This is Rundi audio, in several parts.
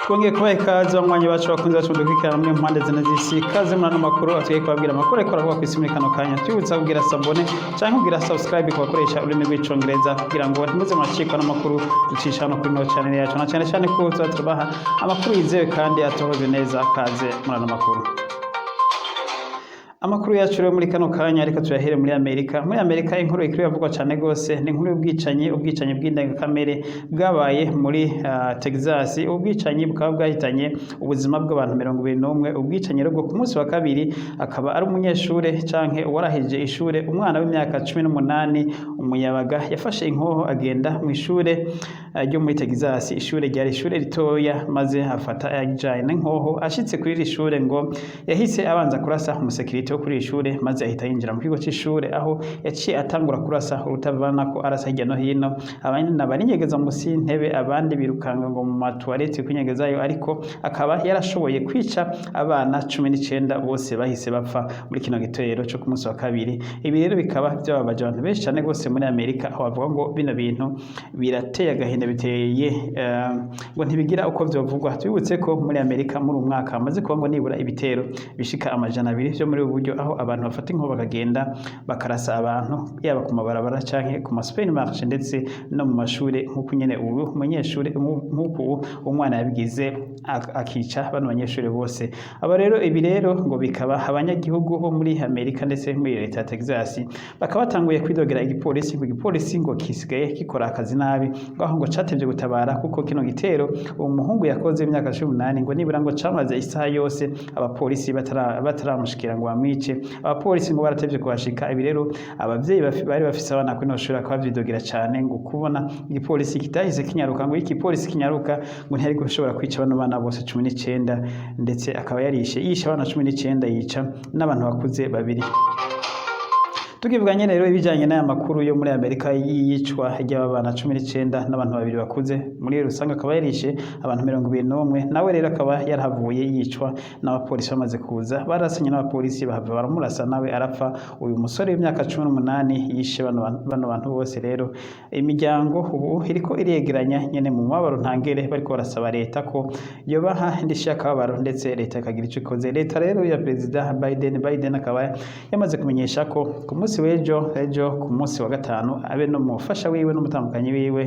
Twongeye kubaha ikaze, banywanyi bacu, bakunze bacu dukurikirana muri mpande zine z'isi. Ikaze muri ano makuru atugiye kubabwira amakuru ariko aravuga ku isi muri kano kanya. Tubibutsa kugira s'abonner canke kugira subscribe ku bakoresha ururimi rw'Icongereza, kugira ngo ntimuze muracikwa n'amakuru ducisha hano kuri no channel yacu, na cane cane ko tuba turabaha amakuru yizewe kandi atohojwe neza. Kaze muri ano makuru. Amakuru yacu rero muri kano kanya ariko tuyahere muri Amerika. Muri Amerika inkuru ikiri yavugwa cyane gose ni inkuru y'ubwicanyi, ubwicanyi bw'indengakamere bwabaye muri Texas. Ubwicanyi bukaba bwahitanye ubuzima bw'abantu 21. Ubwicanyi rero bwo ku munsi wa kabiri, akaba ari umunyeshure canke uwarahije ishure, umwana w'imyaka 18, umuyabaga yafashe inkoho agenda mu ishure ryo muri Texas. Ishure ryari ishure ritoya, maze afata ajanye n'inkoho. Ashitse kuri iri shure ngo yahise abanza kurasa umusekirite wo kuri iri shure, maze ahita yinjira mu kigo c'ishure, aho yaciye atangura kurasa urutavanako, arasa hirya no hino. Abandi barinyegeza musi y'intebe, abandi birukanga ngo mu matuwarete kwinyegezayo, ariko akaba yarashoboye kwica abana 19, bose bahise bapfa muri kino gitero co ku munsi wa kabiri. Ibi rero bikaba byababaje abantu benshi cane gose muri Amerika, aho bavuga ngo bino bintu birateye agahinda, biteye ngo ntibigira uko vyovugwa. Tubibutse ko muri Amerika muri uyu mwaka hamaze kuba ngo nibura ibitero bishika 200 vyo muri ubu buryo, aho abantu bafata inkoho bakagenda bakarasa abantu, yaba ku mabarabara canke ku ma supermarché, ndetse no mu mashure, nk'uko nyene ubu umunyeshure, nk'uko ubu umwana yabigize akica bano banyeshure bose. Aba rero, ibi rero ngo bikaba abanyagihugu bo muri Amerika ndetse muri leta ya Texas bakaba batanguye kwidogera igipolisi, ngo igipolisi ngo gisigaye gikora akazi nabi, ngo aho ngo catevye gutabara, kuko kino gitero uwo muhungu yakoze imyaka 18 ngo nibura ngo camaze isaha yose abapolisi bataramushikira ngo bamwice. Abapolisi ngo baratevye kuhashika. Ibi rero abavyeyi bari bafise abana kuri ino shuri bakaba bavyidogera cane, ngo kubona igipolisi kitahise kinyaruka, ngo igipolisi kinyaruka ngo ntiyari gushobora kwica bano bana bose 19, ndetse akaba yarishe, yishe abana 19, yica n'abantu bakuze babiri. Tukivuga nyene rero ibijanye n'aya makuru yo muri Amerika y'iyicwa ry'aba bana 19 n'abantu babiri bakuze, muri rusange akaba yarishe abantu 21. Nawe rero akaba yarahavuye yicwa n'abapolisi bamaze kuza, barasanye n'abapolisi, bahava baramurasa nawe arapfa. Uyu musore w'imyaka 18 yishe bano bantu bose rero, imiryango ubu iriko iregeranya nyene mu mubabaro ntangere, bariko barasaba leta ko yobaha indishyi y'akababaro, ndetse leta ikagira ico ikoze. Leta rero ya Perezida Biden, Biden akaba yamaze kumenyesha ko ku munsi w'ejo, ejo ku munsi wa gatanu, abe no mufasha wiwe n'umutambukanyi wiwe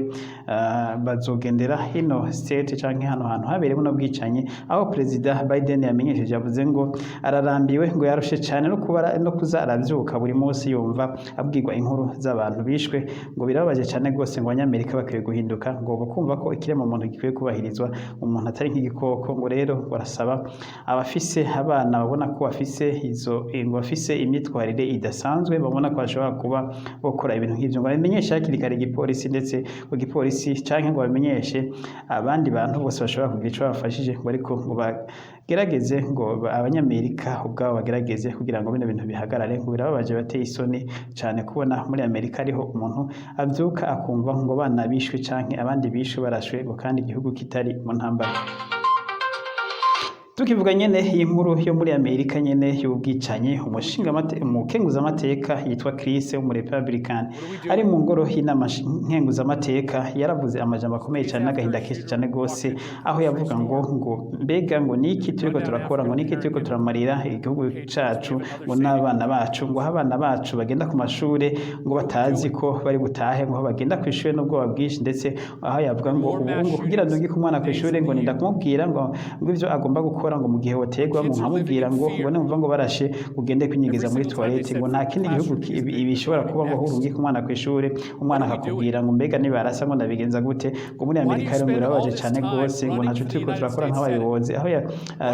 bazogendera hino state canke hano hantu habereye buno bwicanyi, aho Perezida Biden yamenyesheje, yavuze ngo ararambiwe, ngo yarushe cane no kuba no kuza aravyuka buri munsi yumva abwirwa inkuru z'abantu bishwe, ngo birababaje cane rwose, ngo Abanyamerika bakwiye guhinduka, ngo bakumva ko ikiremwa muntu gikwiye kubahirizwa, umuntu atari nk'igikoko. Ngo rero barasaba abafise abana babona ko bafise izo, ngo bafise imyitwarire idasanzwe, babona ko bashobora kuba bokora ibintu nk'ivyo, ngo babimenyeshe hakiri kare igipolisi, ndetse ngo igipolisi canke ngo babimenyeshe abandi bantu bose bashobora kugira ico babafashije, ngo ariko ngo bagerageze, ngo Abanyamerika ubwabo bagerageze kugira ngo bino bintu bihagarare. Ngo birababaje, bateye isoni cane kubona muri Amerika ariho umuntu avyuka akumva ngo bana bishwe canke abandi bishwe barashwe, ngo kandi igihugu kitari mu ntambara. Tukivuga nyene iyi nkuru yo muri Amerika nyene y'ubwicanyi, umukenguzamateka yitwa Chris w'umu Republican ari mu ngoro y'inama nkenguzamateka yaravuze amajambo akomeye cyane n'agahinda kenshi cyane gose, aho yavuga ngo mbega ngo niki turiko turakora, ngo niki turiko turamarira igihugu cacu, ngo n'abana bacu, ngo aho abana bacu bagenda ku mashure ngo batazi ko bari butahe, ngo aho bagenda ku ishure n'ubwoba bwinshi, ndetse aho yavuga ngo ubu ngo kugira ndungike umwana ku ishure ngo ninda kumubwira ngo ivyo agomba gukora, ngo mu gihe hotegwa, ngo nkamubwira ngo numva ngo barashe ugende kwinyegeza muri toilette, ngo nta kindi gihugu ibi bishobora kuba, ngo urungike umwana ku ishure, umwana akakubwira ngo mbega nibarasa ngo ndabigenza gute? Ngo muri Amerika rero ngo birababaje cane gose, ngo ntaco turiko turakora nk'abayobozi, aho ya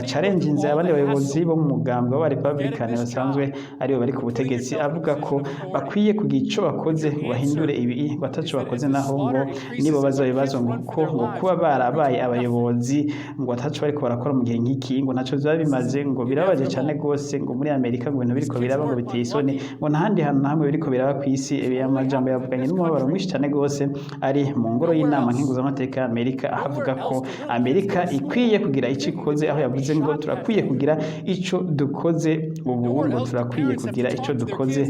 challenginze abandi bayobozi bo mu mugambwe w'aba Republican basanzwe aribo bari ku butegetsi, avuga ko bakwiye kugira ico bakoze ngo bahindure ibi, ngo ataco bakoze naho ngo nibo bazobibazwa, ngo ko ngo kuba barabaye abayobozi ngo ataco bariko barakora mu gihe nk'iki. iki, ngo ntaco biba bimaze, ngo birababaje cane gose, ngo muri Amerika ngo ibintu biriko biraba ngo biteye isoni, ngo ntahandi hantu na hamwe biriko biraba kw'isi. Ibi amajambo yavuganye n'umubabaro mwinshi cane gose ari mu ngoro y'inama nkenguzamateka ya Amerika, aho avuga ko Amerika ikwiye kugira ico ikoze, aho yavuze ngo turakwiye kugira ico dukoze ubu, ngo turakwiye kugira ico dukoze,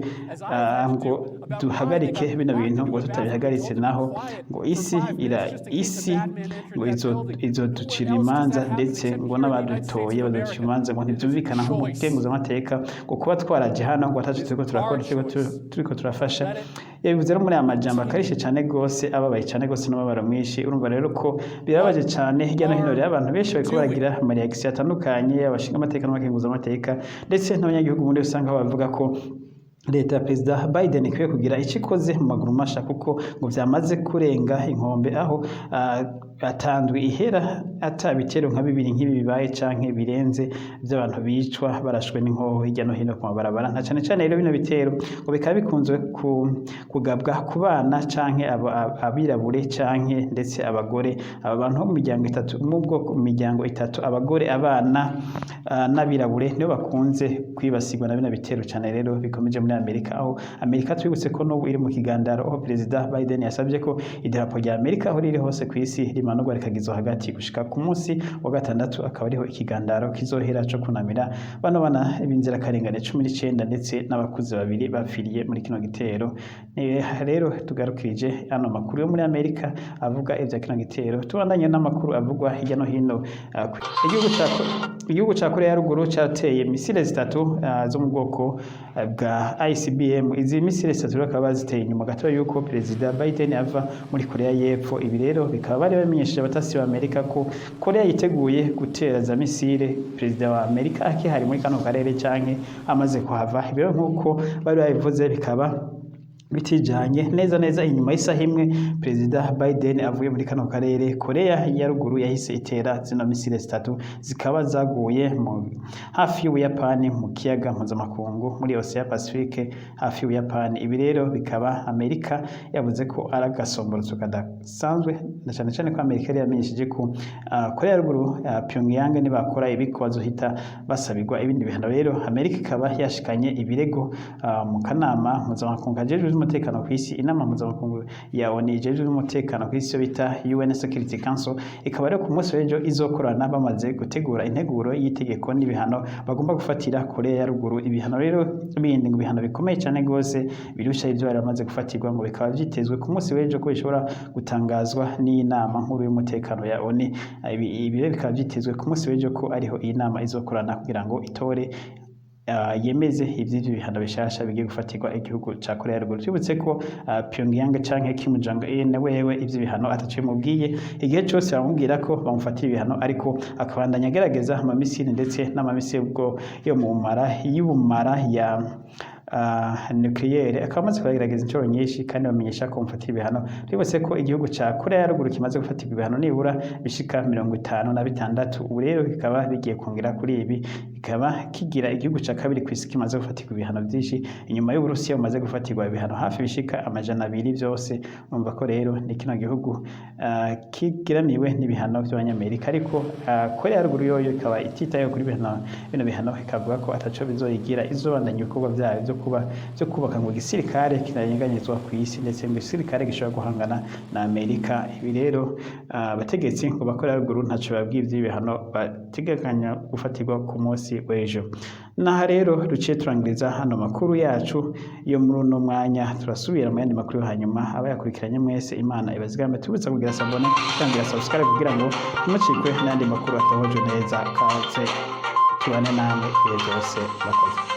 ngo duhagarike bino bintu, ngo tutabihagaritse naho ngo isi ira isi ngo izoducira imanza, ndetse ngo n'abadutoye bazoducira imanza, ngo ntivyumvikana nk'umukenguzamateka ngo kuba twaraje hano ngo ataco turiko turakora, turiko turafasha. Yabivuze rero muri aya majambo akarishe cane gose, ababaye cane gose n'umubabaro mwinshi. Urumva rero ko birababaje cane. Hirya no hino rero abantu benshi bariko baragira ama réactions atandukanye, abashinga amateka n'abakenguzamateka ndetse n'abanyagihugu muri rusange, aho bavuga ko leta ya Perezida Biden ikwiye kugira icyo ikoze mu maguru masha, kuko ngo vyamaze kurenga inkombe, aho atandwi ihera ata bitero nka bibiri nk'ibi bibaye canke birenze vy'abantu bicwa barashwe n'inkoho hirya no hino ku mabarabara. Nta cane cane rero bino bitero ngo bikaba bikunzwe kugabwa ku bana canke abirabure canke ndetse abagore, aba bantu bo mu miryango itatu, mu bwoko mu miryango itatu, abagore, abana, n'abirabure, nibo bakunze kwibasirwa na bino bitero cane rero bikomeje muri Amerika, aho Amerika twibutse ko n'ubu iri mu kigandaro, aho Perezida Biden yasabye ko idarapo rya Amerika aho riri hose ku isi rimanurwa rikagizwa hagati gushika ku munsi wa gatandatu, akaba ariho ikigandaro kizohera co kunamira bano bana b'inzirakarengane 19 ndetse n'abakuze babiri bapfiriye muri kino gitero. Rero tugarukirije ano makuru yo muri Amerika avuga ivya kino gitero, tubandanye n'amakuru avugwa hirya no hino. Igihugu ca Korea ya Ruguru cateye misile zitatu zo mu bwoko bwa ICBM. Izi misile zitatu rero bakaba baziteye inyuma gato yuko Perezida Biden ava muri Korea y'Epfo. Ibi rero bikaba bari bamenyesheje abatasi ba Amerika ko Korea yiteguye gutera za misile Perezida wa Amerika akihari muri kano karere canke amaze kuhava. Ibi rero nk'uko bari babivuze bikaba bitijanye neza neza inyuma y'isaha imwe Perezida Biden avuye muri kano karere, Korea ya Ruguru yahise itera zino misile zitatu, zikaba zaguye mu hafi y'Ubuyapani mu kiyaga mpuzamakungu muri Ocean Pacifique hafi y'Ubuyapani. Ibi rero bikaba Amerika yavuze ko ari agasomborotso kadasanzwe, na cane cane ko Amerika yari yamenyesheje ko Korea ya Ruguru, Pyongyang, nibakora ibi ko bazohita basabirwa ibindi bihano. Rero Amerika ikaba yashikanye ibirego mu kanama mpuzamakungu kajejwe umutekano ku isi, inama mpuzamakungu ya ONU ijejwe umutekano ku isi yo bita UN Security Council, ikaba rero ku munsi w'ejo izokorana bamaze gutegura integuro y'itegeko n'ibihano bagomba gufatira Korea ya Ruguru. Ibihano rero bindi, ngo ibihano bikomeye cyane gose birusha ivyo bari bamaze gufatirwa, ngo bikaba vyitezwe ku munsi w'ejo ko bishobora gutangazwa n'inama nkuru y'umutekano ya ONU. Ibi rero bikaba vyitezwe ku munsi w'ejo ko ariho iyi nama izokorana kugira ngo itore, yemeze ivy'ivyo bihano bishasha bigiye gufatirwa igihugu ca Korea ya Ruguru. Twibutse ko Pyongyang canke Kim Jong Un wewe ivyo bihano ataco bimubwiye, igihe cose bamubwira ko bamufatira ibihano, ariko akabandanya agerageza amamisile ndetse n'amamisile ubwo yo mu mara y'ubumara ya nucléaire, akaba amaze kugerageza inshuro nyinshi kandi bamenyesha ko bamufatira ibihano. Twibutse ko igihugu ca Korea ya Ruguru kimaze gufatirwa ibihano nibura bishika 56, ubu rero bikaba bigiye kongera kuri ibi, bikaba kigira igihugu ca kabiri kw'isi kimaze gufatirwa ibihano vyinshi inyuma y'Uburusiya bumaze gufatirwa ibihano hafi bishika 200 vyose. Urumva ko rero ni kino gihugu kigeramiwe n'ibihano vy'Abanyamerika, ariko Korea ya Ruguru yoyo ikaba ititayeho kuri bino bihano, ikavuga ko ataco bizoyigira, izobandanya ibikorwa vyayo vyo kuba vyo kubaka ngo igisirikare kinarenganyizwa kw'isi, ndetse ngo igisirikare gishobora guhangana na Amerika. Ibi rero abategetsi ngo ba Korea ya Ruguru ntaco babwiye ivy'ibihano bategekanya gufatirwa ku munsi w'ejo. Naha rero duciye turangiriza hano makuru yacu yo muri uno mwanya, turasubira mu yandi makuru yo hanyuma. Abayakurikiranye mwese, Imana ibazigame. Tubutsa kugira s'abonner cyangwa subscribe kugira ngo ntimucikwe n'ayandi makuru atohojwe neza. Kaze tubane namwe ibihe byose, murakoze.